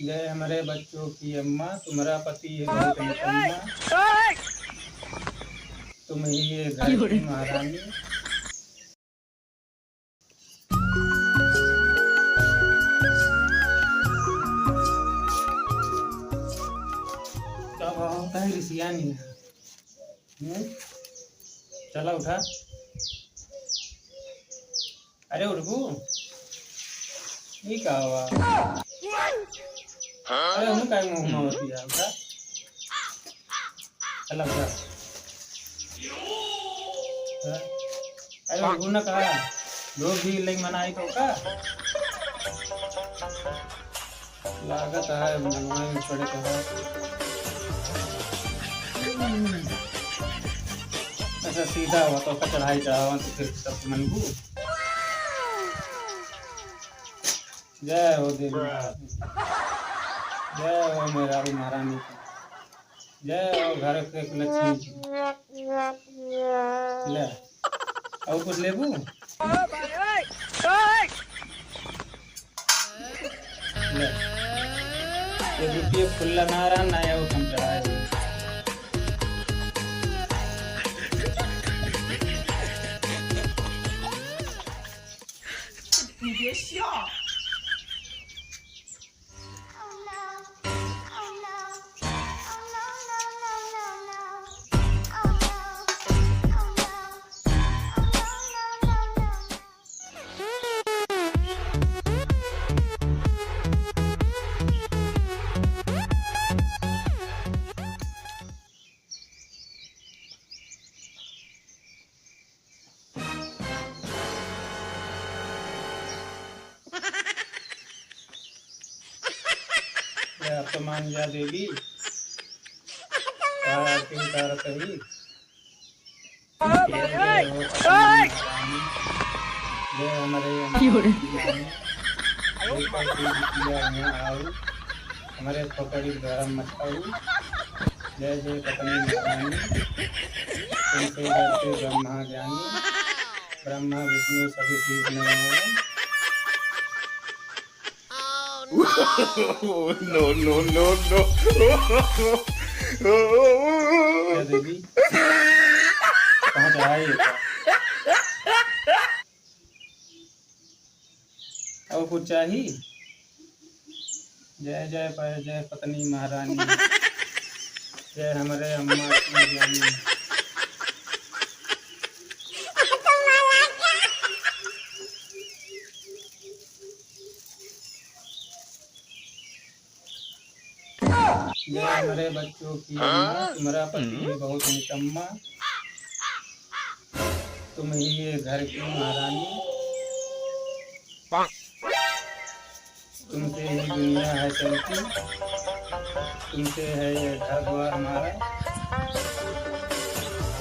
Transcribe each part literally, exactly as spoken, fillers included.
जय हमारे बच्चों की अम्मा, तुम्हारा पति है बहुत निकम्मा, तुम ही ये घर की महारानी। का भाव होता है रिसिया नहीं है? हम्म? चला उठा। अरे उठबू? ई का हुआ? अरे हम काय मुंह में होती है, उठा। चला उठा। हाँ? अरे उठबू ना कहा? लोग भी लई मनाई तो का? लागत है मनवा में पड़े के है। अच्छा, सीधा हुआ तो का चढ़ाई चढ़ावा तो फिर सब मनबू। जय हो देवी। जय हो मेहरारू महारानी की। जय हो घर के लक्ष्मी की। ले, और कुछ लेबू? ले। ये रुपये खुल्ला ना रहा, ना आया वो हम चढ़ाए हुए। जय आप तो मान जा देवी, तारा आरती उतारत ही। जय हो पद्मिनी महारानी, जय हमारे अम्मा की रानी, जय पद्मिनी मैया यहाँ आओ, हमारे खोपड़ी गरम मत करू। जय जय पद्मिनी महारानी, तुमसे डरते ब्रह्मा ज्ञानी, ब्रह्मा विष्णु सभी शिव नमः। No, no, no, no। क्या देवी? कहाँ चढ़ाई है क्या? और कुछ चाही? जय जय प-, जय पद्मिनी महारानी, जय हमरे अम्मा की जानी। जय हमारे बच्चों की अम्मा, तुम्हारा पति है बहुत निकम्मा, तुम ही ये घर की महारानी, तुमसे ही दुनिया है चलती, तुमसे है ये घर द्वार हमारा,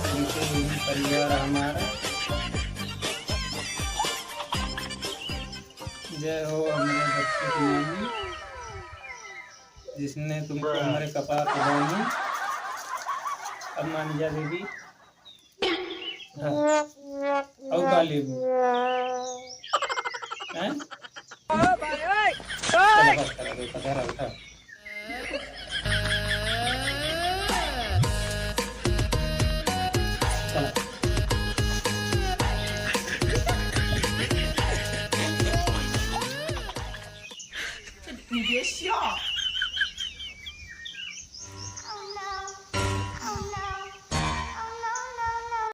तुमसे ही परिवार हमारा। जय हो हमारे बच्चों की नानी, जिसने तुमको हमारे कपार पे बांधी। अब मान जा देवी। हाँ। और का लेबू? हैं? चलो बस करा दो, उठा, उठा। चलो। 你别笑。